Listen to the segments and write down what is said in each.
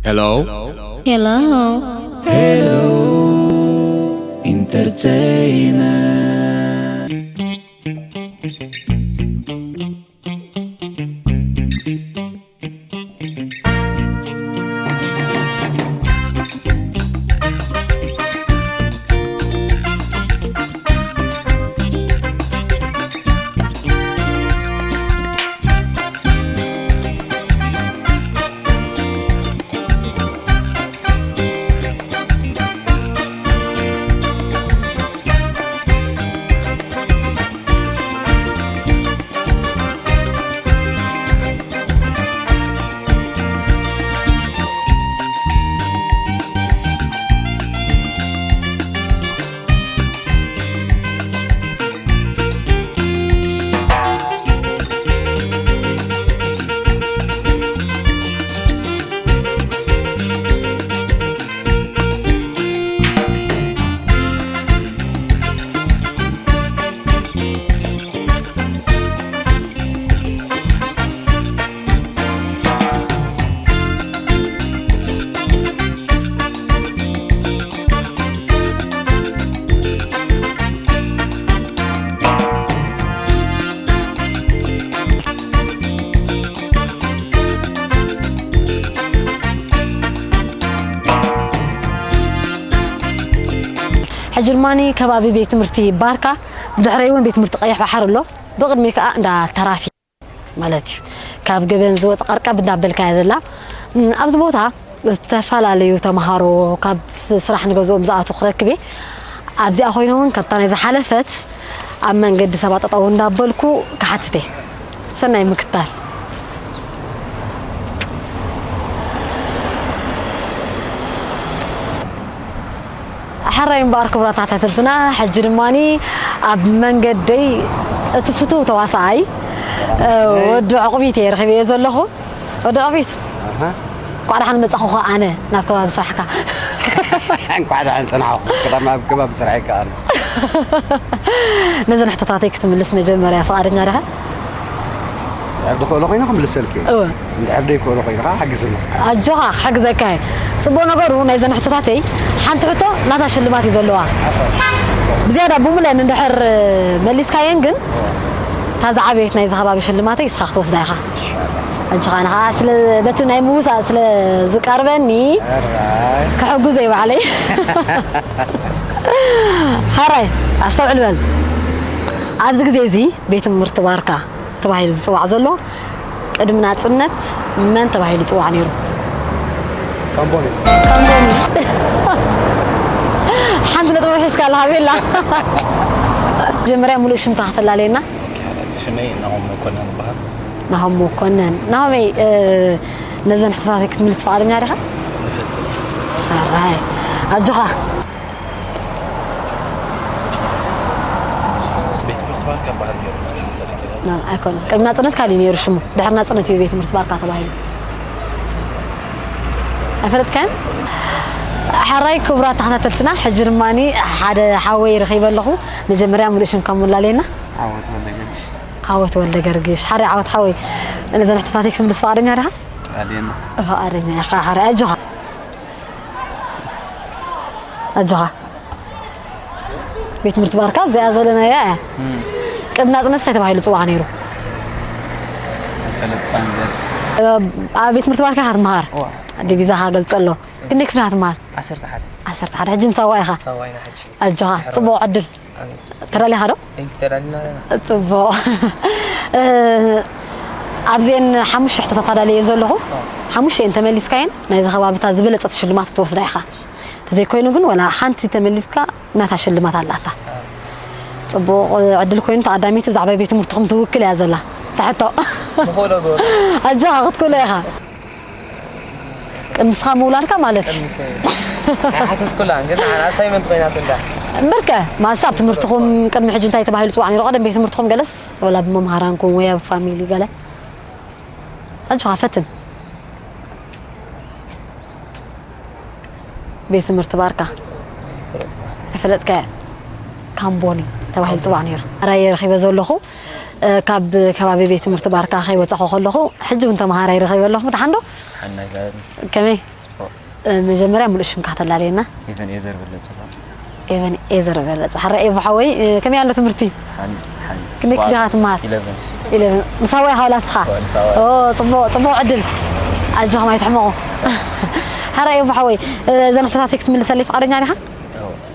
Hello. Hello. Hello Entertainment. ሕጂ ድማ ከባቢ ቤት ትምህርቲ ባርካ፣ ብድሕረይ እውን ቤት ትምህርቲ ቀይሕ ባሕሪ ኣሎ፣ ብቕድሚ ከዓ እንዳ ተራፊ ማለት እዩ። ካብ ገበን ዝወፀ ቀርቀብ እንዳበልካያ ዘላ ኣብዚ ቦታ ዝተፈላለዩ ተምሃሮ ካብ ስራሕ ንገዝኦም ዝኣትዉ ክረክብ እየ። ኣብዚኣ ኮይነ እውን ካብታ ናይ ዝሓለፈት ኣብ መንገዲ ሰባት ጠጠው እንዳበልኩ ክሓትት እየ። ሰናይ ምክታል። ሕራይ እምበኣር ክቡራት ተኸታተልትና፣ ሕጂ ድማ ኣብ መንገደይ እቲ ፍቱው ተዋሳኣይ ወዲ ዕቑቢት እየ ረኺበዮ ዘለኹ። ወዲ ዕቑቢት፣ እንኳዕ ደሓን መጻኹኻ ኣነ ናብ ከባቢ ስራሕካ። እንኳዕ ደሓን ጸናሕኹ። ቀዳም ኣብ ከባቢ ስራሐይ ከኣ ኣነ። ነዘን ሕቶታተይ ክትምልስ መጀመርያ ፍቓደኛ ዲኻ? እንድሕር ድኽእሎ ኮይነ ክምልሰልኪ። እወ። እንድሕር ደይክእሎ ኮይነ ከዓ ሓግዝና። ኣጆኻ፣ ክሕግዘካ እየ። ጽቡቕ ነገሩ ናይዘን ሕቶታተይ ሓንቲ ሕቶ ናታ ሽልማት እዩ ዘለዋ። ብዝያዳ ብምልአን እንድሕር መሊስካየን ግን እታ ዝዓበየት ናይዚ ከባቢ ሽልማተይ ንስኻ ክትወስዳ ኢኻ። ሕጂ ኸኣ ንኻ ስለ በቲ ናይ ምውሳእ ስለ ዝቀርበኒ ክሕግዞ እየ ባዕለይ። ሕራይ ኣስተውዕል በል። ኣብዚ ግዜ እዚ ቤት ትምህርቲ ባርካ ተባሂሉ ዝጽዋዕ ዘሎ ቅድሚ ናጽነት መን ተባሂሉ ይጽዋዕ ነይሩ? ካምቦኒ። ካምቦኒ። ሓንቲ ነጥቢ ሒዝካ ኣለኻ ቤላ። መጀመርያ ሙሉእ ሽምካ ከተላለየና? ሽመይ ናሆም መኮነን እበሃል። ናሆም መኮነን። ናሆመይ፣ እ፣ ነዘን ሕቶታተይ ክትምልስ ፍቓደኛ ዲኻ? ኣራይ። ኣጆኻ። ቤት ትምህርቲ ባርካ እበሃል ነይሩ። ና፣ ኣይኮነን። ቅድሚ ናጽነት ካልእ ነይሩ ሽሙ። ድሕሪ ናጽነት እዩ ቤት ትምህርቲ ባርካ ተባሂሉ። ኣይፈለጥካን? ሕራይ ክቡራት ተኸታተልትና፣ ሕጂ ድማ ሓደ ሓወይ ረኺበ ኣለኹ። መጀመርያ ሙሉእ ሽምካ ሙላለየና። ዓወት ወልደገርግሽ። ዓወት ወልደገርግሽ። ሓራይ ዓወት ሓወይ፣ ነዘን ሕቶታተይ ክትምልስ ፍቓደኛ ዲኻ? ኣዴና። ፍቓደኛ ኢኻ። ሓራይ ኣጆኻ። ኣጆኻ። ቤት ትምህርቲ ባርካ ኣብዚኣ ዘለናያ እያ። ቅድሚ ናጽነት እንታይ ተባሂሉ ጽዋዕ ነይሩ? ተለጥፋን ገስ። ኣብ ቤት ትምህርቲ ባርካ ኢኻ ትመሃር? እዋ። ዲቪዛኻ ገልጸ ኣሎ። ክንደይ ክፍሊ ኢኻ ትመሃር? ዓሰርተ ሓደ። ዓሰርተ ሓደ። ሕጂ ንሳዋ ኢኻ? ሳዋ ኢና ሕጂ። ኣጆኻ። ጽቡቕ ዕድል። ተዳሊኻ ዶ? እንክ ተዳሊና ኣለና። ጽቡቕ። እ፣ ኣብዘን ሓሙሽተ ሕቶታት ኣዳልየ ዘለኹ፣ ሓሙሽተን ተመሊስካየን ናይዚ ከባብታ ዝበለጸት ሽልማት ክትወስዳ ኢኻ። ተዘይኮይኑ ግን ዋላ ሓንቲ ተመሊስካ ናታ ሽልማት ኣላታ። ጽቡቕ ዕድል ኮይኑ ተቐዳሚት ብዛዕባ ቤት ትምህርትኹም ትውክል እያ ዘላ። ትሕቶ። ንኽእሎ ግበሩ። ኣጆኻ ክትክእሎ ኢኻ። ቅድሚ ንስኻ ምውላድካ ማለት እዩ። ኣይሓተትኩላን፣ ግን ንዓና ኣሳይመንት ኮይናት እንዳ። እምበርከ፣ ማሳ ኣብ ትምህርትኹም ቅድሚ ሕጂ እንታይ ተባሂሉ ጽዋዕ ነይሩ? ቀደም ቤት ትምህርትኹም ገለስ ወላ ብመምሃራንኩም ወይ ኣብ ፋሚሊ ገለ? ኣጆኻ ፈትን። ቤት ትምህርቲ ባርካ። ኣይፈለጥካዮ? ካምቦኒ ተባሂሉ ጽዋዕ ነይሩ። ኣራየ ረኺበ ዘለኹ፣ እ፣ ካብ ከባቢ ቤት ትምህርቲ ባርካ ከይወጻኹ ከለኹ፣ ሕጂ እውን ተምሃራይ ረኺበ ኣለኹ። ደሓን ዶ? ሓናይ ዛረብ ምስ ከመይ? መጀመርያ ሙሉእ ሽምካ ከተላለየና? ኤቨን ኤዘር በለጸ። ኤቨን ኤዘር በለጸ። ሓራ ኤቭ ሓወይ፣ ከመይ ኣሎ ትምህርቲ? ሓን ሓን ክንደይ ክፍሊ ኢኻ ትመሃር? ኢለቨን። ኢለቨን። ምሳዋ ኢኻ ዋላ ንስኻ? ዋላ ንሳዋ። ኦ፣ ጽቡቕ ጽቡቕ ዕድል። ኣጆኹም ኣይትሕመቑ። ሓራ ኤቭ ሓወይ፣ እዘን ሕቶታተይ ክትምልሰለይ ፍቓደኛ ዲኻ?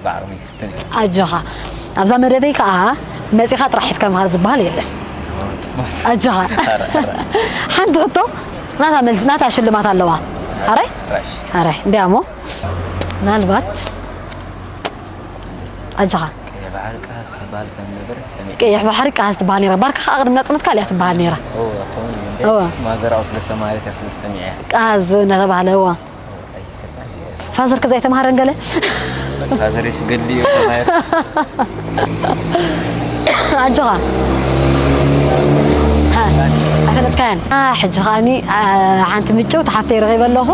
ባዕረም ይፍትን። ኣጆኻ። ኣብዛ መደበይ ከኣ መጺኻ ጥራሕ ሒድካ ምሃር ዝበሃል የለን። ኣጆኻ። ሓንቲ ሕቶ ናታ መልስ ናታ ሽልማት ኣለዋ። ኣራይ? ራሽ። ኣራይ እንዲያ እሞ ምናልባት ኣጆኻ። ቀይ ባሕሪ ቀሃስ ትበሃል ከም ነበረት ሰሚዐ። ቀይሕ ባሕሪ ቀሃስ ትበሃል ነይራ። ባርካ ከዓ ቅድሚ ናጽነት ካልያ ትበሃል ነይራ። ኦ፣ ኣኸውን እዩ እንዴ? እወ። ማዘር ኣብኡ ስለ ዝተማሃረት እያ ክትብል ሰሚዐ እያ። ቀሃስ እናተባህለ እዋ። ኣይፈልጣን እየ። ፋዘር ከዛ ኣይተማሃረን ገለ? ፋዘር ይስገድሊ እዩ ተማሂሩ። ኣጆኻ። ሃ፣ ኣይፈለጥካያን። ኣ፣ ሕጂ ከኣኒ፣ ኣ፣ ሓንቲ ምጭውቲ ሓፍተይ ረኺበ ኣለኹ።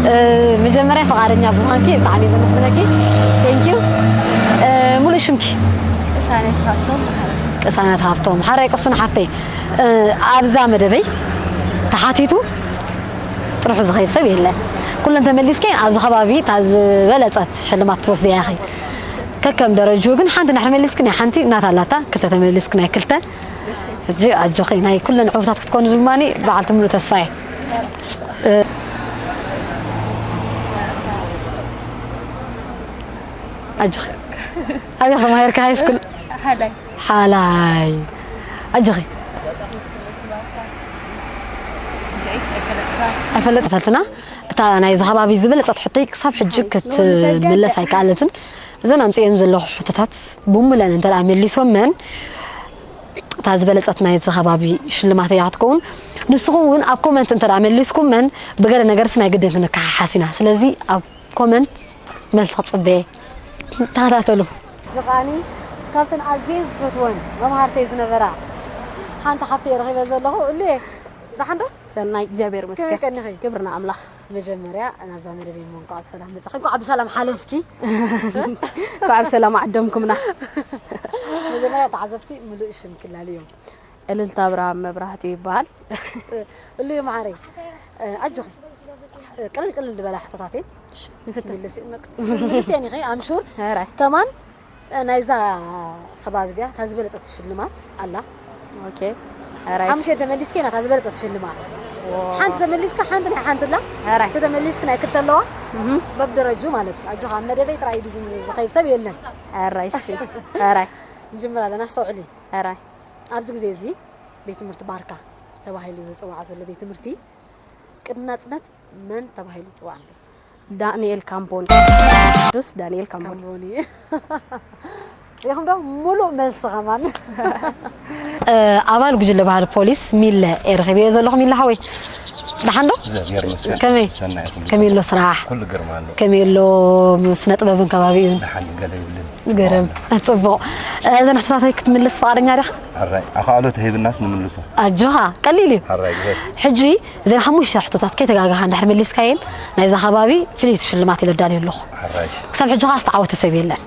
እ፣ መጀመርያ ፍቓደኛ ብምዃንኪ ብጣዕሚ እየ ዘመስግነኪ። Thank you። እ፣ ሙሉእ ሽምኪ? ቅሳነት ሃብቶም። ቅሳነት ሃብቶም። ሓራይ ቅስን ሓፍተይ፣ እ፣ ኣብዛ መደበይ ተሓቲቱ ጥርሑ ዝኸይድ ሰብ የለን። ኩለን ተመሊስከን ኣብዚ ከባቢ እታ ዝበለጸት ሽልማት ትወስድያ ኢኺ። ከከም ደረጅኡ ግን ሓንቲ እንድሕር መሊስኪ ናይ ሓንቲ ናታ ኣላታ፣ ክልተ ተመሊስኪ ናይ ክልተ። ሕጂ ኣጆኺ ናይ ኩለን ዕዉታት ክትኮኒ ድማ በዓልቲ ሙሉእ ተስፋ እየ። እ፣ ኣጆኺ። ኣበይ ተማሂርኪ ሃይ ስኩል? ሓላይ። ሓላይ። ኣጆኺ። ኣይፈለጥካን። ኣይፈለጥካን። እታ ናይዚ ከባቢ ዝበለጸት ሕቶይ ክሳብ ሕጂ ክትምለስ ኣይከኣለትን። እዘን ኣምጽኤን ዘለኹ ሕቶታት ብሙለን እንተ ደኣ መሊሶመን፣ እታ ዝበለጸት ናይዚ ከባቢ ሽልማት እያ ክትከውን። ንስኹም እውን ኣብ ኮመንት እንተ ደኣ መሊስኩመን፣ ብገለ ነገርሲ ናይ ግድን ክንከሓሓስ ኢና። ስለዚ ኣብ ኮመንት መልሲ ክጽበየ። ተኸታተሉ። ጅቓኒ ካብተን ኣዝየን ዝፈትወን መምሃርተይ ዝነበራ ሓንቲ ሓፍተይ ረኺበ ዘለኹ። እሉየ፣ ደሓን ዶ? ሰናይ፣ እግዚኣብሔር ይመስገን። ከመይ ቀኒኺ? ክብሪ ንኣምላኽ። መጀመርያ ናብዛ መደብ እሞ እንኳዕ ብሰላም መጻኺ፣ እንኳዕ ብሰላም ሓለፍኪ። እንኳዕ ብሰላም ዓደምኩምና። መጀመርያ ተዓዘብቲ ምሉእ ሽም ክላልዮም። እልልታ ኣብርሃም መብራህቱ ይበሃል። እሉየ መዓረይ፣ ኣጆኺ። ቅልል ቅልል ዝበላ ሕቶታት እየን። ንፍትን። ትምልሲ፣ ትምልሲ እየን ኢኺ፣ I'm sure። ኧረ። ከማን ናይዛ ከባቢ እዚኣ እታ ዝበለጸት ሽልማት ኣላ። ኦኬ። ኧረ፣ እሺ። ሓሙሽተ ተመሊስኪ ናታ ዝበለጸት ሽልማት። ዎ። ሓንቲ ተመሊስካ ሓንቲ ናይ ሓንቲ ኣላ። ኧረ። ክልተ ተመሊስኪ ናይ ክልተ ኣለዋ። እህ። በብደረጅኡ ማለት እዩ። ኣጆኻ፣ ኣብ መደበይ ጥራይ እዩ ዝም-፣ ዝኸይድ ሰብ የለን። ኧረ፣ እሺ። ኧረ። ንጅምር ኣለና፣ ኣስተውዕሊ። ኧረ። ኣብዚ ግዜ እዚ ቤት ትምህርቲ ባርካ ተባሂሉ ዝጽዋዕ ዘሎ ቤት ትምህርቲ ቅድሚ ናጽነት መን ተባሂሉ ይጽዋዕ ነይሩ? ዳንኤል ካምቦኒ። ቅዱስ ዳንኤል ካምቦኒ። ካምቦኒ። ሪኢኹም ዶ? ሙሉእ መልሲ ከማን። እ፣ ኣባል ጉጅለ ባህሊ ፖሊስ ሚለ እየ ረኺበዮ ዘለኹ። ሚለ ሓወይ፣ ደሓን ዶ? እግዚኣብሔር ይመስገን። ከመይ? ሰናይ፣ ኩሉ ከመይ ኣሎ ጽቡቕ። ስራሕ? ኩሉ ግርማ ኣሎ። ከመይ ኣሎ ስነ ጥበብን ከባቢኡን? ደሓን፣ ገለ ይብልን። ግርም። ጽቡቕ። ጽቡቕ። እ፣ እዘን ሕቶታተይ ክትምልስ ፍቓደኛ ዲኻ? ሕራይ፣ ኣኻእሎ ተሂብናስ ንምልሶ። ኣጆኻ፣ ቀሊል እዩ። ሕራይ፣ ግበር። ሕጂ እዘን ሓሙሽተ ሕቶታት ከይተጋገኻ እንድሕር መሊስካየን፣ ናይዛ ከባቢ ፍልይቲ ሽልማት ኢለ ኣዳልዮ ኣለኹ። ሕራይ። ክሳብ ሕጂ ኸኣ ዝተዓወተ ሰብ የለን።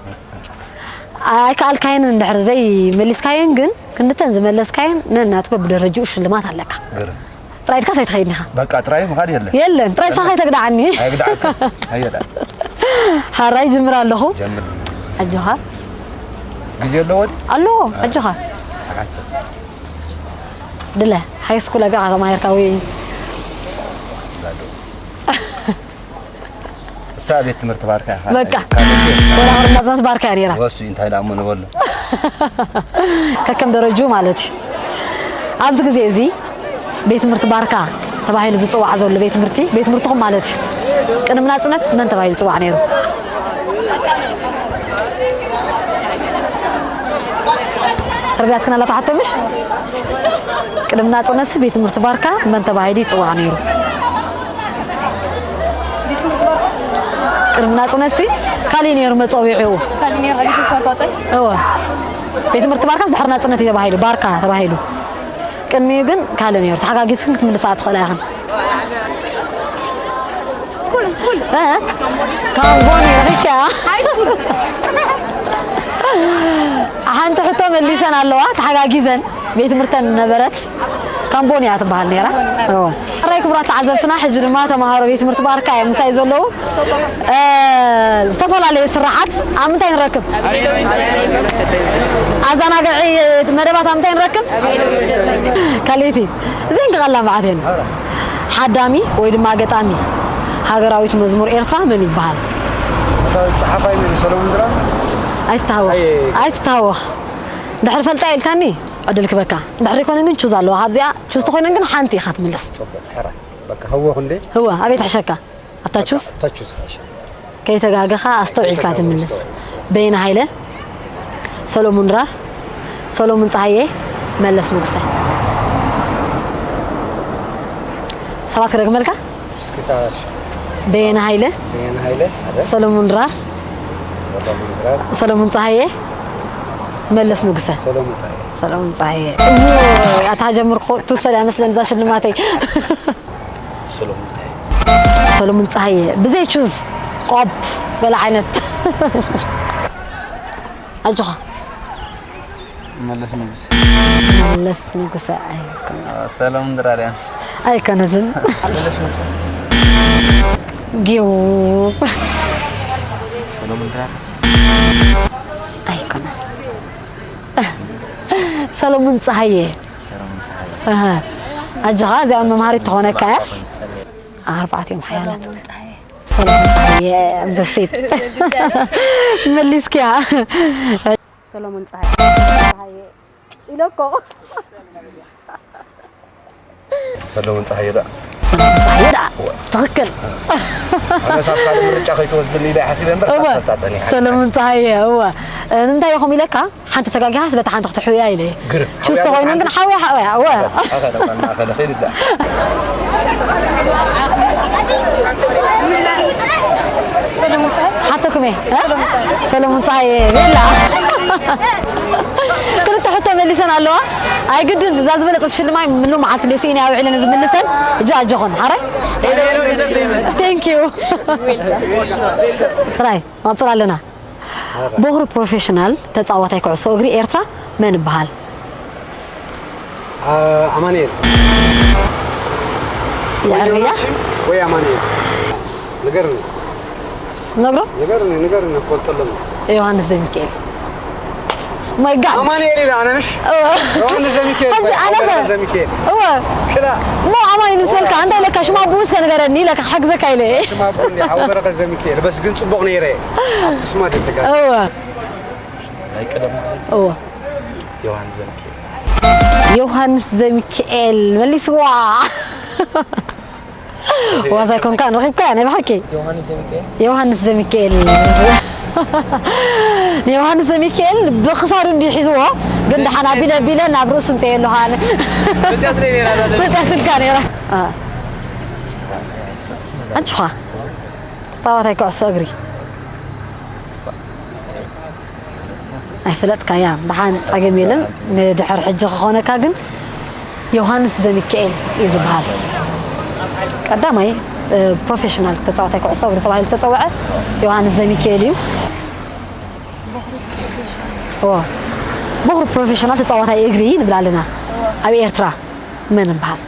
ኣይከኣልካየን እንድሕር ዘይመሊስካየን ግን፣ ክንድተን ዝመለስካየን ነናቱ በብደረጅኡ ሽልማት ኣለካ። ግርም። ጥራይ ኢልካስ ኣይትኸይድን ኢኻ። በቃ፣ ጥራይ ምኻድ የለን። የለን፣ ጥራይ ንስኻ ከይተግድዓኒ። ኣይግድዓካ። ኣየላ። ሓራይ ጅምር ኣለኹ። ጀምር። ኣጆኻ። ግዜ ኣለዎ ድዩ? ኣለዎ፣ ኣጆኻ። ተሓሰብ። ድለ፣ ሃይ ስኩል ኣቢኻ ተማሂርካ ወይ? ላዶ። እሳ ቤት ትምህርቲ ባርካ ኢኻ። በቃ። ካብ እስኪ ወላ ቅድሚ ናጽነት ባርካ እያ ነይራ። ወሱ እንታይ ደኣ እሞ ንበሎ። ከከም ደረጅኡ ማለት እዩ። ኣብዚ ግዜ እዚ ቤት ትምህርቲ ባርካ ተባሂሉ ዝጽዋዕ ዘሎ ቤት ትምህርቲ፣ ቤት ትምህርትኹም ማለት እዩ። ቅድሚ ናጽነት መን ተባሂሉ ይጽዋዕ ነይሩ? ተረዲኣትክና ኣላ ትሓቶ ምሽ? ቅድሚ ናጽነትሲ ቤት ትምህርቲ ባርካ መን ተባሂሉ ይጽዋዕ ነይሩ? ቅድሚ ናጽነትሲ ካልእ ነይሩ መጸዊዒኡ። ካልእ ነይሩ፣ ቤት ትምህርቲ ባርካ ወጻኢ? እወ። ቤት ትምህርቲ ባርካስ ድሕሪ ናጽነት እዩ ተባሂሉ፣ ባርካ ተባሂሉ። ቅድሚኡ ግን ካልእ ነይሩ። ተሓጋጊዝክን ክትምልሳ ትኽእላ ኢኽን። እ? ካምቦኒ ረኺብኪያ? ሓንቲ ሕቶ መሊሰን ኣለዋ፣ ተሓጋጊዘን። ቤት ትምህርተን ነበረት ካምቦኒ እያ ትበሃል ነይራ። እወ። ሕራይ ክቡራት ተዓዘብትና፣ ሕጂ ድማ ተምሃሮ ቤት ትምህርቲ ባርካ እዮም ምሳይ ዘለዉ። እ፣ ዝተፈላለዩ ስራሓት ኣብ ምንታይ ንረክብ? ኣዘናግዒ መደባት ኣብ ምንታይ ንረክብ? ካልኣይቲ፣ እዚን ክቐላ መዓት እየን። ሓዳሚ ወይ ድማ ገጣሚ ሃገራዊት መዝሙር ኤርትራ መን ይበሃል? እታ ጸሓፋይ መን? ሰሎሞን ድራር? ኣይትተሃወኽ። ኣይ። ኣይትተሃወኽ። ድሕሪ ፈልጣ ኢልካኒ ዕድል ክበካ። ድሕሪ ኮይነን ግን ቹዝ ኣለዋ። ካብዚኣ ቹዝ ተኾይነን ግን ሓንቲ ኢኻ ትምልስ። ጽቡቕ፣ ሕራይ። በቃ፣ ህወ ክንደይ? ህወ፣ ኣበይ ትሕሸካ? ኣብታ ቹዝ? ኣብታ ቹዝ ትሕሸ። ከይተጋገኻ ኣስተውዒልካ ከይተጋገኻ ትምልስ። ኣስተውዒል። በየነ ሃይለ፣ ሰሎሙን ድራር፣ ሰሎሙን ጸሃየ፣ መለስ ንጉሰ። ሰባት ክደግመልካ? እስኪ ታሽ። በየነ ሃይለ፣ በየነ ሃይለ፣ ሓደ። ሰሎሙን ድራር፣ ሰሎሙን ድራር። ሰሎሙን ጸሃየ፣ መለስ ንጉሰ። ሰሎሙን ጸሃየ። ሰሎሙን ጸሃየ። እዩ፣ ኣታ ጀምር ኮ-፣ ትውሰድ እያ መስለን እዛ ሽልማተይ። ሰሎሙን ጸሃየ። ሰሎሙን ጸሃየ። ብዘይ ቹዝ፣ ቆብ፣ ገለ ዓይነት። ኣጆኻ። መለስ ንጉሰ። መለስ ንጉሰ ኣይኮነትን። ሰሎሙን ድራር እያ። ኣይኮነትን። መለስ ንጉሰ። ጊው። ሰሎሙን ድራር። ኣይኮነን። ሰሎሙን ጸሃየ። ሰሎሙን ጸሃየ። ኣሃ። ኣጆኻ፣ እዚኣ መምሃሪት ትኾነካ እያ። ኣርባዕቲኦም ሓያላት። ሰሎሙን ጸሃየ። ሰሎሙን ጸሃየ፣ ኣንበሲት። መሊስክያ። ሰሎሙን ጸሃየ። ጸሃየ ኢለ እኮ። ሰለሙን ጸሃየ ደኣ። ሰለሙን ጸሃየ ደኣ። እወ። ትኽክል። ኣነ ሳብ ካልእ ምርጫ ከይትወስድኒ ኢለ ሓሲበ እምበር እወ። ሳስፈታ ጸኒሓ። ሰለሙን ጸሃየ፣ እወ። እ፣ ንምንታይ ኢኹም ኢለካ? ሓንቲ ተጋጊኻ ስለ እታ ሓንቲ ክትሕውያ ኢለ። ግርም። ቹስ ሓውያ ተኾይኑ ግን ሓውያ፣ ሓውያ፣ እወ። ኣኸለ፣ ኣኸለ፣ ኣኸለ፣ ኸይድ ዳ። ሓቶኩም እየ፣ እ? ሰለሙን ጸሃየ፣ ቤላ። ክልተ ሕቶ መሊሰን ኣለዋ። ኣይግድን፣ እዛ ዝበለጸት ሽልማይ ምሉ መዓልቲ ደስ ኢኒ ኣውዒለን ዝምልሰን። እጆ ኣጆኹን፣ ሓራይ? Thank you። ጥራይ፣ ንቐጽል ኣለና። ቦኽሪ ፕሮፌሽናል ተጻዋታይ ኩዕሶ እግሪ ኤርትራ መን ይበሃል? አ-፣ ኣማኑኤል። የዕርያ? ወይ ኣማኑኤል። ንገርኒ። ነግሮ? ንገርኒ፣ ንገርኒ፣ ክፈልጦ ኣለኒ። ዮሃንስ ዘሚካኤል። My God። ኣማኑኤል ኢለ ኣነ ምሽ? እወ። ዮሃንስ ዘሚካኤል፣ ከምዚ ወይ ኣነ ኣወል ከ-፣ ዘሚካኤል። እወ። ክላ። እሞ ኣማኑኤል ምስ በልካ፣ እንታይ ኢለካ? ሽም ኣቦኡ እስከ ንገረኒ ኢለካ፣ ክሕግዘካ ኢለ። ሽም ኣቦኡ እንዲ፣ ሓው በረኸት ዘሚካኤል። በስ ግን ጽቡቕ ነይረ። ኣብቲ ስማ ተተጋ-፣ እወ። ናይ ቀደም ማለት እወ። ዮሃንስ ዘሚካኤል። ዮሃንስ ዘሚካኤል መሊስዋ። ዋዛ ኣይኮንካን፣ ረኺብካያ ናይ ብሓቂ። ዮሃንስ ዘሚካኤል? ዮሃንስ ዘሚካኤል። ንዮሃንስ ዘሚካኤል ብኽሳዱ እንድዩ ሒዝዎ፣ ግን ደሓን ኣቢለ ኣቢለ ናብ ርእሱ ምጽኤ ኣለኹ ኣነ። መጽያትለይ ነይራ እዛ ዘሚካኤል። መጽያትልካ ነይራ። አ። ኣንቺ ኸ? ተጻዋታይ ኩዕሶ እግሪ። ኣይፈለጥካያን። ደሓን ጸገም የለን። ንድሕር ሕጂ ክኾነካ ግን ዮሃንስ ዘሚካኤል እዩ ዝበሃል። ቀዳማይ፣ እ፣ ፕሮፌሽናል ተጻዋታይ ኩዕሶ እግሪ ተባሂሉ ዝተጸውዐ ዮሃንስ ዘሚካኤል እዩ። እዎ። ቦኽሪ ፕሮፌሽናል ተጻዋታይ እግሪ ንብል ኣለና። ኣብ ኤርትራ መን ይበሃል?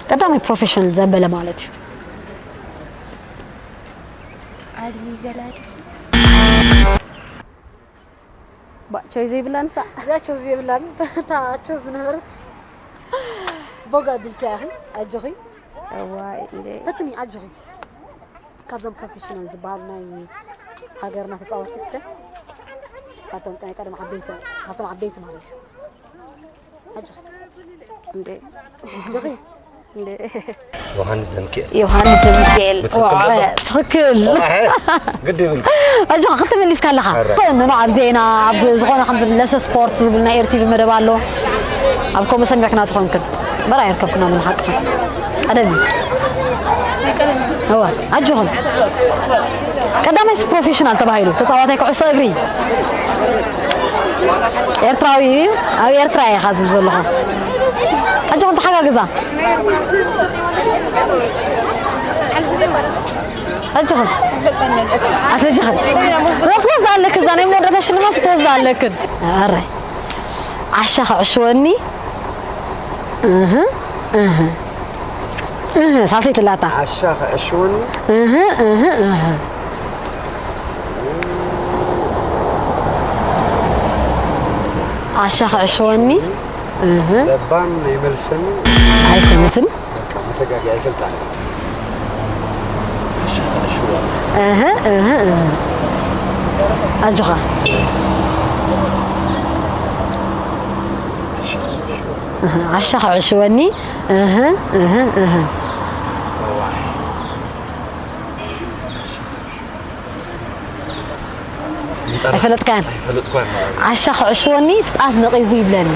ቀዳማይ ፕሮፌሽናል ዘበለ ማለት እዩ። ዓሊ ገላዲ። ባ፣ ቾይ ዘይብላ ንሳ። እዛ ቾዝ የብላን። እታ ቾዝ ዝነበረት ቦጋ ቢልኪ ኣኺ፣ ኣጆኺ። እዋይ፣ እንዴ። ፈትኒ፣ ኣጆኺ። ካብዞም ፕሮፌሽናል ዝበሃሉ ናይ ሃገርና ተጻወትቲ እስከ፣ ካብቶም ናይ ቀደም ዓበይቲ፣ ካብቶም ዓበይቲ ማለት እዩ። ኣጆኺ። እንዴ። ኣጆኺ። እንዴ። ዮሃንስ ዘሚካኤል። ዮሃንስ ዘሚካኤል። ብትኽክል ዋ፣ ነበር። ትኽክል። ዋ፣ ግድ ይብልካ። ኣጆኻ፣ ክትመሊስካ ኣለኻ። ኣረ። ንኖ ኣብ ዜና፣ ኣብ ዝኾነ ከም ለሰ ስፖርት ዝብል ናይ ኤር ቲ ቪ መደብ ኣሎ። ኣብ ኮመ ሰሚዕክና ትኾንክን። እምበር ኣይርከብክናን ንሓቅኽን። ቀደም እዩ። እወ፣ ኣጆኹም። ቀዳማይ ፕሮፌሽናል ተባሂሉ ተጻዋታይ ኩዕሶ እግሪ ኤርትራዊ እዩ። ኣብ ኤርትራ ኢኻ ዝብል ዘለኹ። ኣጆኹም ተሓጋግዛ። ኣጆኹም። ኣትበጅኽን። ክትወስዳ ኣለክን፣ እዛ ናይ መወዳእታ ሽልማት ክትወስዳ ኣለክን። ኣረ። ዓሻ ክዕሽወኒ። እህ፣ እህ። ሳልሰይቲ ኣላታ። ዓሻ ክዕሽወኒ። እህ፣ እህ፣ እህ። ዓሻ ክዕሽወኒ። እህ። ለባም ይመልሰኒ። ኣይኮነትን። በቃ፣ መተጋጊ ኣይፈልጣን። ዓሻ ክዕሽወኒ። እህ፣ እህ፣ እህ። ኣጆኻ። እህ፣ ዓሻ ክዕሽወኒ። እህ፣ እህ፣ እህ። ኣይፈለጥካን? ኣይፈለጥኳን ማለት እዩ። ዓሻ ክዕሽወኒ ጣፍ ነቒዙ ይብለኒ።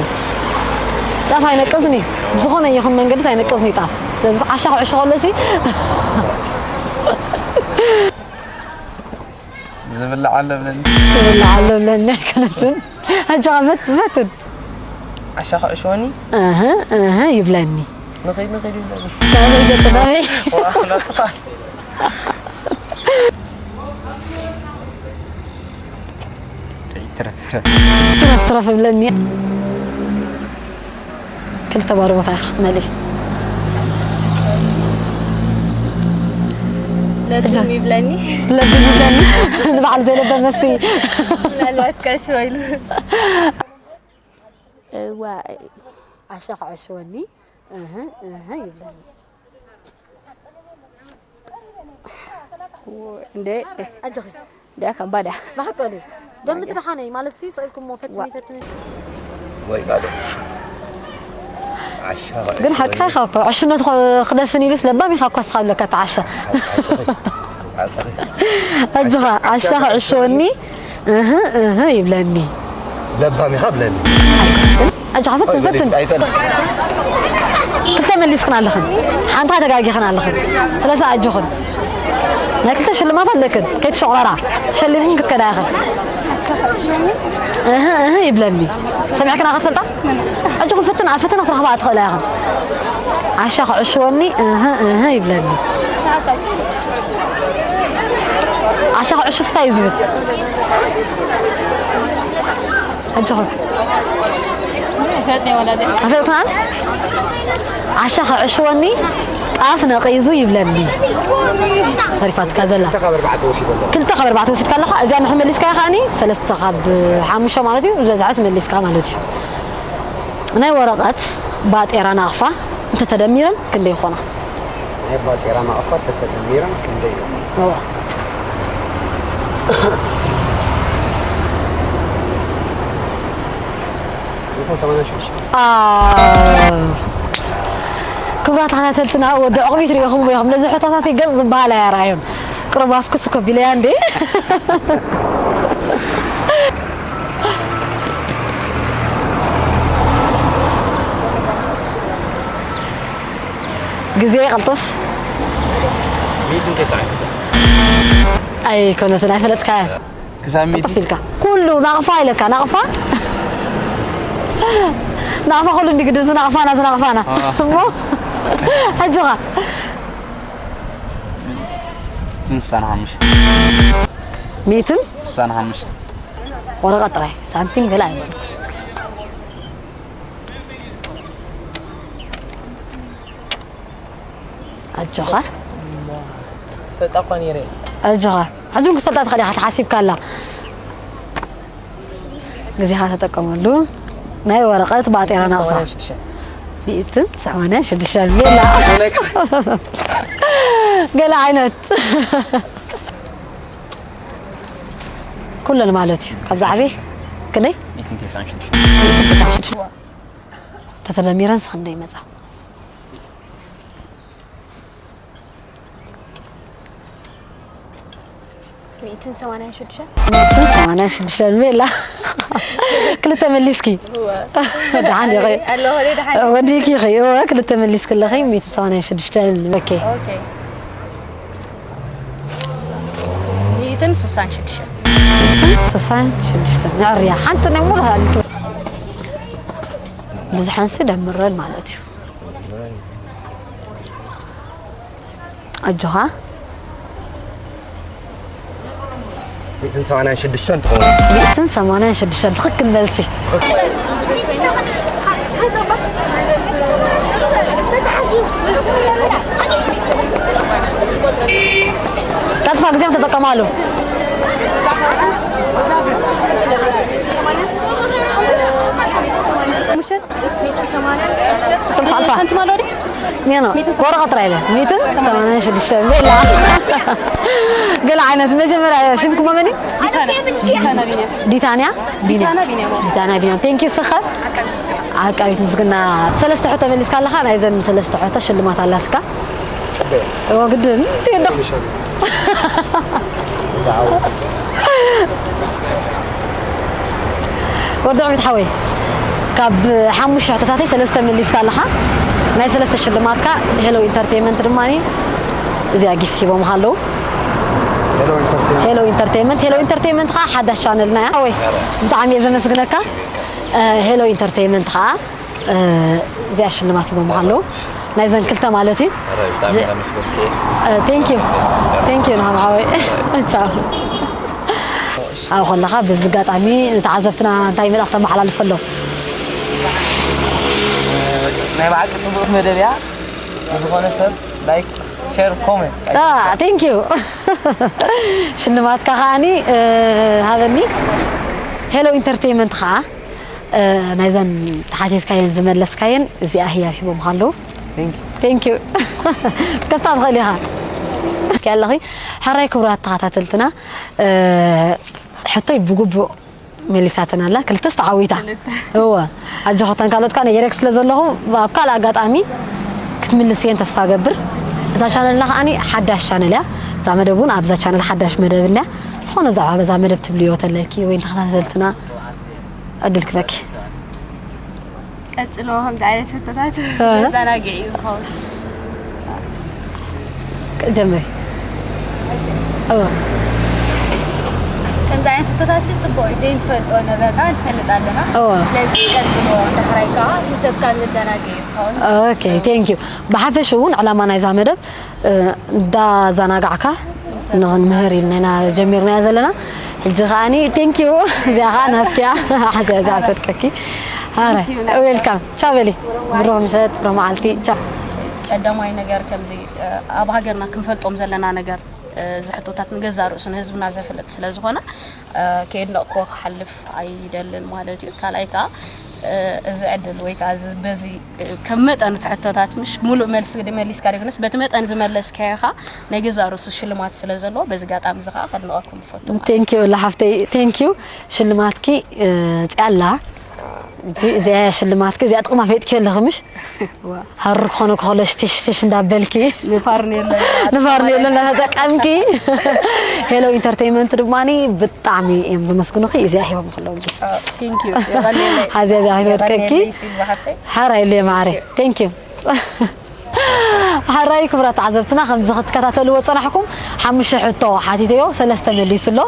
ጣፍ ኣይነቅዝን እዩ። ብዝኾነ ይኹን መንገድስ ኣይነቅዝን እዩ ጣፍ። ስለዚ ዓሻ ክዕሽ ከሎሲ ዝብላዕ ኣሎ ብለኒ። ዝብላዕ ኣሎ ብለኒ ኣይኮነትን። ሕጂ ኸ ፈት-፣ ፈትን። ዓሻ ክዕሽወኒ? እህ፣ እህ ይብለኒ። ንኸይድ፣ ንኸይድ ይብለኒ። ናበይ ገጽ፣ ናበይ? ዋ፣ ናጥፋ። ትረፍ፣ ትረፍ። ትረፍ፣ ትረፍ እብለኒ። ክልተ ባዶ ቦታ ኢኻ ክትመልኢ። ለድም ይብለኒ። ለድም ይብለኒ። ንበዓል ዘይለበ መሲ። ምናልባት ቀሽ ወይሉ። እዋይ። ዓሻ ክዕሽወኒ። እህ፣ እህ ይብለኒ። እንደ ኣጆኺ። እንደ ከባዳ። ብሓቂ በሊ። ገምቲ ደሓነይ፣ ማለትሲ፣ ስቕ ኢልኩሞ ፈትኒ፣ ዋ። ፈትኒ። ወይ ቃዶ። ዓሻ ግን ሓቅኻ ኢኻ እኮ፣ ዕሽነቱ ኸ-፣ ክደፍን ኢሉስ ለባም ኢኻ እኮ እስኻ ብለካ እታ ዓሻ። ሓቅኺ። ሓቅኺ። ኣጆኻ፣ ዓሻ ክዕሽወኒ። እህ፣ እህ ይብለኒ። ለባም ኢኻ ብለኒ። ኣይኮነትን። ኣጆኻ ፈትን፣ ፈትን። ኣይጠል-፣ ክልተ መሊስክን ኣለኽን። ሓንታ ተጋጊኽን ኣለኽን። ስለዚ ኣጆኽን። ናይ ክልተ ሽልማት ኣለክን። ከይትሸቑረራ። ተሸሊምክን ክትከዳ ኢኽን። እህ፣ እህ ይብለኒ። ሰሚዕክን ኣኻ ትፈልጣ? ኣጆኽን ፈትን፣ ኣብ ፈተና ክትረኽባ ትኽእላ ኢኽን። ዓሻ ክዕሽወኒ፣ እህ፣ እህ ይብለኒ። ዓሻ ክዕሽስ እንታይ እዩ ዝብል? ኣጆኹም። ኣይፈልጥን ወላዲ። ኣይፈልጥናን? ዓሻ ክዕሽወኒ ጣፍ ነቒዙ ይብለኒ። ተሪፋትካ ዘላ። ክልተ ካብ ኣርባዕተ ወሲደ ኣለኹ። ክልተ ካብ ኣርባዕተ ወሲድካ ኣለኻ። እዚኣ ንኽመሊስካ ከኣኒ ሰለስተ ካብ ሓሙሽተ ማለት እዩ። ዝበዝሐስ መሊስካ ማለት እዩ። ናይ ወረቐት ባጤራ ናቕፋ እንተተደሚረን ክንደይ ይኾና? ናይ ባጤራ ናቕፋ እንተተደሚረን ክንደይ ይኾና? እዋ። ሚእትን ሰማንያን ሽዱሽተ። ኣ፣ ክቡራት ተኸታተልትና፣ ወዲ ዕቑቢት ርኢኹምዎ ኢኹም። ነዚ ሕቶታት ገጽ ዝበሃል ኣየርኣዮን። ቅሩብ ኣፍኩስ እኮ ቢለያ እንዴ? ግዜ ይቐልጥፍ። ሚእትን ተስዓን ክልተ። ኣይኮነትን፣ ኣይፈለጥካያን። ክሳብ ሚእቲ። ቅልጥፍ ኢልካ። ኩሉ ናቕፋ ኢለካ፣ ናቕፋ? ናቕፋ ኩሉ እንዲ ግድን፣ ናቕፋና፣ ናቕፋና። አ። እሞ፣ ሕጂ ኸ? ሚእትን ስሳን ሓሙሽተ። ሚእትን? ስሳን ሓሙሽተ። ወረቐት ጥራይ፣ ሳንቲም ገለ ኣይበልኩ። ኣጆኻ። ፈልጣ እኳ ነይረ። ኣጆኻ። ሕጂ እውን ክትፈልጣ ትኽእል ኢኻ፣ ተሓሲብካ ኣላ። ግዜኻ ተጠቀመሉ። ናይ ወረቐት ባጤራ ናቕፋ። ሰማንያን ሽዱሽተ። ሚእትን ሰማንያን ሽዱሽተ ቤላ። ገለ ዓይነት። ኩለን ማለት እዩ። ካብዛ ዓበይ ክንደይ? ሚእትን ተስዓን ሽዱሽተ። ሚእትን ተስዓን ሽዱሽተ። ተተደሚረን ክንደይ ይመጻ? ሚእትን ሰማንያን ሽዱሽተ። ሚእትን ሰማንያን ሽዱሽተ ቤላ። ክልተ መሊስኪ። እወ። ደሓን ዲኺ? ኣለኹ፣ ደሓን። ወዲእኪ ኢኺ። እወ፣ ክልተ መሊስኪ ኣለኺ። ሚእትን ሰማንያን ሽዱሽተ በኬ። ኦኬ። ሚእትን ስሳን ሽዱሽተ። ሚእትን ስሳን ሽዱሽተ። ንዕርያ። ሓንቲ ናይ ሙሉ ሃልቱ። ብዝሓንሲ ደምረን ማለት እዩ። ኣጆኻ። ሚእትን ሰማንያን ሽዱሽተን ትኸውን። ሚእትን ሰማንያን ሽዱሽተን ትኽክል መልሲ። ትኽክል። ማሉ። ኒኖ ወረቐት ጥራይ ኢለ ሚትን ሰማንያን ሽዱሽተ ቤላ። ገለ ዓይነት መጀመርያ ሽምኩም መን እዩ? ዲታንያ ቢንያም። ዲታንያ ቢንያም። ቴንኪ ስኸ ዓቃቢት ምስግና። ሰለስተ ሕቶ መሊስካ ኣለኻ። ናይዘን ሰለስተ ሕቶ ሽልማት ኣላትካ። እዎ ግድን። ወዲ ዕሚት ሓወይ፣ ካብ ሓሙሽተ ሕቶታተይ ሰለስተ መሊስካ ኣለኻ። ናይ ሰለስተ ሽልማትካ ሄሎ ኢንተርቴይመንት ድማ እዚኣ ጊፍት ሂቦምኻ ኣለዉ። ሄሎ ኢንተርቴይመንት። ሄሎ ኢንተርቴይመንት፣ ሄሎ ኢንተርቴይመንት ኸዓ ሓዳሽ ቻነልና እያ። ሓወይ፣ ብጣዕሚ እየ ዘመስግነካ። እ፣ ሄሎ ኢንተርቴይመንት ኸዓ፣ እ፣ እዚኣ ሽልማት ሂቦምኻ ኣለዉ። ናይዘን ክልተ ማለት እዩ። ኧረ፣ ብጣዕሚ እየ ዘመስግነኪ። እ፣ ቴንክ ዩ። ቴንክ ዩ ንሃም ሓወይ። ቻው። ኣብ ከለኻ በዚ ኣጋጣሚ ንተዓዘብትና እንታይ መልእኽቲ ተመሓላልፈሎም? ናይ ብሓቂ ጽቡቕ መደብ እያ። ንዝኾነ ሰብ ላይክ፣ ሼር፣ ኮሜንት። ቴንክ ዩ። ሽልማትካ ከዓኒ፣ እ፣ ሃበኒ። ሄሎ ኢንተርቴይመንት ከኣ፣ እ፣ ናይዘን ተሓቲትካየን ዝመለስካየን እዚኣ ህያብ ሂቦምኻ ኣለዉ። ቴንክ ዩ። ቴንክ ዩ። ክትከፍታ ትኽእል ኢኻ። እስኪ ኣለኺ። ሕራይ ክቡራት ተኸታተልትና፣ እ፣ ሕቶይ ብግቡእ መሊሳተን ኣላ። ክልተስ ተዓዊታ። ክልተ። እወ። ኣጆኸተን ካልኦት ከኣ ነጊረክ ስለ ዘለኹ ኣብ ካልእ ኣጋጣሚ ክትምልስየን ተስፋ ገብር። እዛ ቻነልና ከኣኒ ሓዳሽ ቻነል እያ። እዛ መደብ እውን ኣብዛ ቻነል ሓዳሽ መደብ እንድያ። ዝኾነ ብዛዕባ በዛ መደብ ትብልዮ ተለኪ ወይ ንተኸታተልትና ዕድል ክበኪ። ቀጽሎ፣ ከምዚ ዓይነት ሕቶታት እ። መዘናግዒ እዩ ዝኸውን። ጀምሪ። እወ። ከምዚ ዓይነት ሕቶታት ሲ ጽቡቕ እዩ፣ ዘይንፈልጦ ነበርና፣ ንፈልጥ ኣለና። እወ። ስለዚ ቀጽሎ፣ ዳሕራይ ከኣ ንሰብካ መዘናግዒ እዩ ዝኸውን። ኦኬ፣ ቴንክ ዩ። ብሓፈሽ እውን ዕላማ ናይዛ መደብ፣ እ፣ እንዳዘናጋዕካ ንኽንምህር ኢልና ኢና ጀሚርናያ ዘለና። ሕጂ ከኣኒ ቴንክ ዩ። እዚኣ ከኣ ናትኪ እያ። ሓዚኣ እዚኣ ትወድቀኪ። ኣረ፣ ቴንክ ዩ፣ ናትኪ። ዌልካም። ቻው በሊ። ብሩኽ ምሸት፣ ብሩኽ መዓልቲ። ቻው። ቀዳማይ ነገር ከምዚ፣ እ፣ ኣብ ሃገርና ክንፈልጦም ዘለና ነገር፣ እ፣ እዚ ሕቶታት ንገዛእ ርእሱ ንህዝብና ዘፍልጥ ስለ ዝኾነ፣ እ፣ ከየድነቕክዎ ክሓልፍ ኣይደልን ማለት እዩ። ካልኣይ ከኣ፣ እ፣ እዚ ዕድል ወይ ከኣ እዚ በዚ፣ እ፣ ከም መጠን እቲ ሕቶታት ምሽ ሙሉእ መልሲ መሊስካ ደይኮነስ በቲ መጠን ዝመለስካዮ ከኣ ናይ ገዛእ ርእሱ ሽልማት ስለ ዘለዎ በዚ ኣጋጣሚ እዚ ከኣ ከድንቐኩም እፈቱ ማለት እዩ። ቴንክ ዩ ላሓፍተይ፣ ቴንክ ዩ። ሽልማትኪ፣ እ፣ ጽያላ። እዚ፣ እዚኣ እያ ሽልማትኪ፣ እዚኣ ጥቕማ ፈይጥኪ ኣለኺ ምሽ? ዋ። ሃሩር ክኾነኪ ከሎ ፊሽ ፊሽ እንዳበልኪ። ንፋርኔሎ። ንፋርኔሎ እንዳተጠቀምኪ። ሄሎ ኢንተርቴይመንት ድማኒ ብጣዕሚ እዮም ዘመስግኑኺ። እዚኣ ሂቦም ከለዉ ጊፍት። ኦ፣ ቴንክ ዩ። የቐንየለይ። ሓዚያ እዚኣ ሒዝወድቀኪ። የቐንየለይ ሲልቫ ሓፍተይ። ሓራይ ኢለ ማዕረ። ቴንክ ዩ። ቴንክ ዩ። ሓራይ ክቡራት ተዓዘብትና ከምዚ ክትከታተልዎ ዝጸናሕኩም ሓሙሽተ ሕቶ ሓቲተዮ፣ ሰለስተ መሊሱ ኣሎ።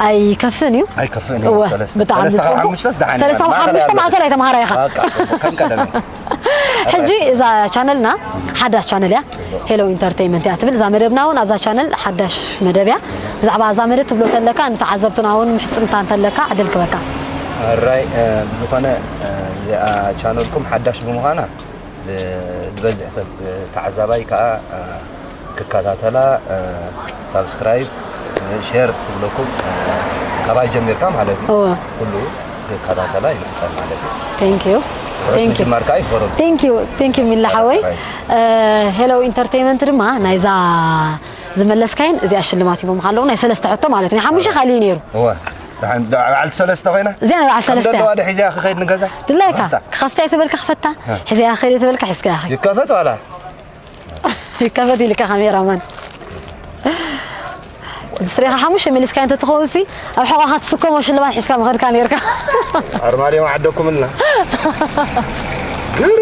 ኣይከፍእን እዩ። ኣይከፍእን እዩ። እወ፣ ሰለስተ። ብጣዕሚ ሰለስተ ካብ ጽቡቕ። ሓሙሽተስ ደሓን እዩ። ሰለስተ ካብ ማእከል ሓሙሽተ ያለው። ማእከላይ ተምሃራይ ኢኻ። በቃ፣ ጽቡቕ። ከም ቀደም እዩ። ሕጂ እዛ ቻነልና ሓዳሽ ቻነል እያ። ጽቡቕ። ሄሎ ኢንተርቴይመንት እያ ትብል። እዛ መደብና እውን ኣብዛ ቻነል ሓዳሽ መደብ እያ። ብዛዕባ እዛ መደብ ትብሎ ተለካ፣ ንተዓዘብትና እውን ምሕጽንታ እንተለካ ዕድል ክበካ። ኣራይ፣ እ፣ ብዝኾነ፣ እ፣ እዚኣ ቻነልኩም ሓዳሽ ብምዃና፣ ብ-፣ ዝበዝሕ ሰብ፣ እ፣ ተዓዛባይ ከኣ፣ እ፣ ክከታተላ፣ እ፣ ሳብስክራይብ፣ እ፣ ሼር ክብለኩም፣ እ፣ ካባይ ጀሚርካ ማለት እዩ። እወ። ኩሉ ክከታተላ ይምሕጸን ማለት እዩ። ቴንክ ዩ። ርሑስ ቴንክ ዩ። ምጅማር ከኣ ይግበረሉ። ቴንክ ዩ። ቴንክ ዩ ሚላ ሓወይ። ናይስ። እ፣ ሄሎ ኢንተርቴይመንት ድማ ናይዛ ዝመለስካይን እዚኣ ሽልማት ሂቦምኻ ኣለዉ። ናይ ሰለስተ ሕቶ ማለት እዩ። ናይ ሓሙሽተ ካልእ እዩ ነይሩ። እወ። ደሓን፣ ደ-፣ በዓልቲ ሰለስተ ኮይና? እዚኣ ናይ በዓል ሰለስተ እያ። ደለዋ ዶ ሒዛያ ክኸይድ ንገዛ? ድላይካ። ክኸፍታ። ክኸፍታ እየ ትበልካ ክፈታ። እ። ሒዛያ ክኸይድ እየ ትበልካ ሒዝካያ ኸይድ። ይከፈት ዋላ? ይከፈት ኢልካ ካሜራማን። ብስሬኻ ሓሙሽተ መሊስካ እንተ ትኸውን ሲ፣ ኣብ ሕቖኻ ትስከሞ ሽልማት ሒዝካ ምኸድካ ነይርካ። ኣርማድዮ ዓደኩምልና። ግር።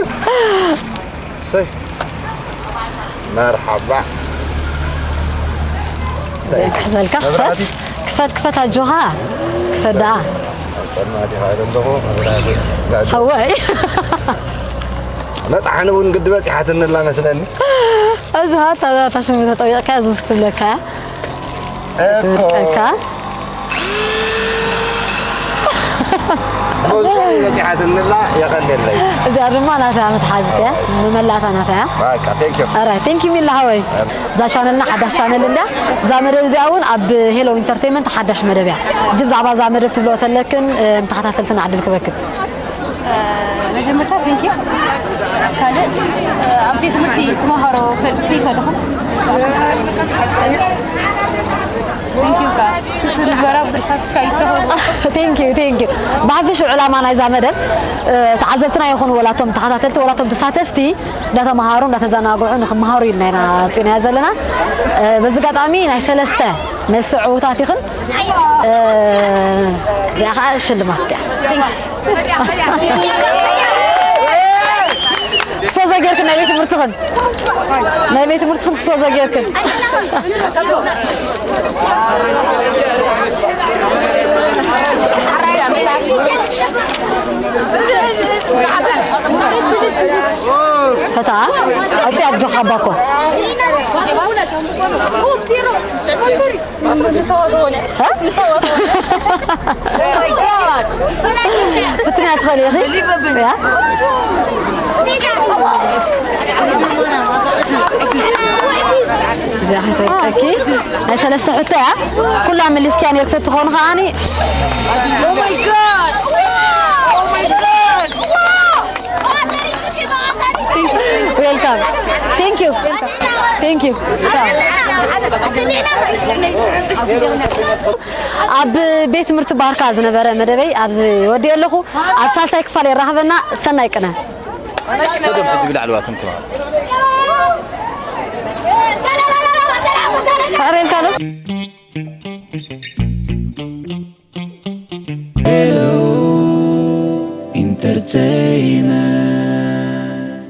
ሰይ። መርሓባ። ክሕዘልካ፣ ክፈት፣ መብራህቲ። ክፈት፣ ክፈት፣ ኣጆኻ። ክፈት ደኣ። ጸልማት ይኻ ዘለኹ፣ መብራህቲ። ጋዶ። ሓወይ። መጥሓኒ እውን ግዲ በጺሓትኒ ኣላ መስለኒ። ኣጆኻ፣ እታ፣ እታ ሽሙ ተጠዊቕካ፣ እዙዝ ክብለካ እያ። እኮ። ትወድቀካ። በፂሓትንላ የቐንደለይ። እዚኣ ድማ ናታ መትሓዚት እያ። መመላእታ ናታ እያ። በቃ ቴንክ ዩ። ኣራይ ቴንክ ዩ ሚላ ሃወይ። እዛ ቻነልና ሓዳሽ ቻነል እንዳ እዛ መደብ እዚኣ እውን ኣብ ሄሎ ኢንተርቴንመንት ሓዳሽ መደብ እያ። እጅ ብዛዕባ እዛ መደብ ትብልኦ ተለክን ተኸታተልትና ዕድል ክበክን። መጀመርታ ቴንክ ዩ። ካልእ ኣብ ቤት ትምህርቲ ተማሃሮ ከይፈልኹም ንበራ ብዙሕ ሳትስፋይ ይትረኸቡ። ቴንክ ዩ ቴንክ ዩ። ብሓፈሽኡ ዕላማ ናይዛ መደብ ተዓዘብትና ይኹኑ ወላቶም ተኸታተልቲ ወላቶም ተሳተፍቲ እንዳተምሃሩ እንዳተዘናግዑ ንክምሃሩ ኢልና ኢና ኣውፂእናዮ ዘለና። በዚ ኣጋጣሚ ናይ ሰለስተ መልሲ ዕዉታት ኢኽን። እዚኣ ከዓ ሽልማት እያ። ስፖንሰር ጌርክን ናይ ቤት ትምህርትኽን ናይ ቤት ትምህርትኽን ስፖንሰር ጌርክን። ፈታ ኣውፅያ ኣጆኻ ባኮ። ፍትና ትኽእል ኢኺ። ያ? እዚኣ ከይተወቀኪ ናይ ሰለስተ ሕቶ እያ። ኩላ መሊስክያ ነይርክ ተትኾኑ ከዓኒ ዌልካም። ቴንክ ዩ ቴንክ ዩ። ኣብ ቤት ትምህርቲ ባርካ ዝነበረ መደበይ ኣብዚ ወዲኦ ኣለኹ። ኣብ ሳልሳይ ክፋል የራኽበና። ሰናይ ቅነ። ሰዶም ሕጂ ብላዕሊ ዋትም ትማል ተቐሪብካ ዶ? Hello Entertainment.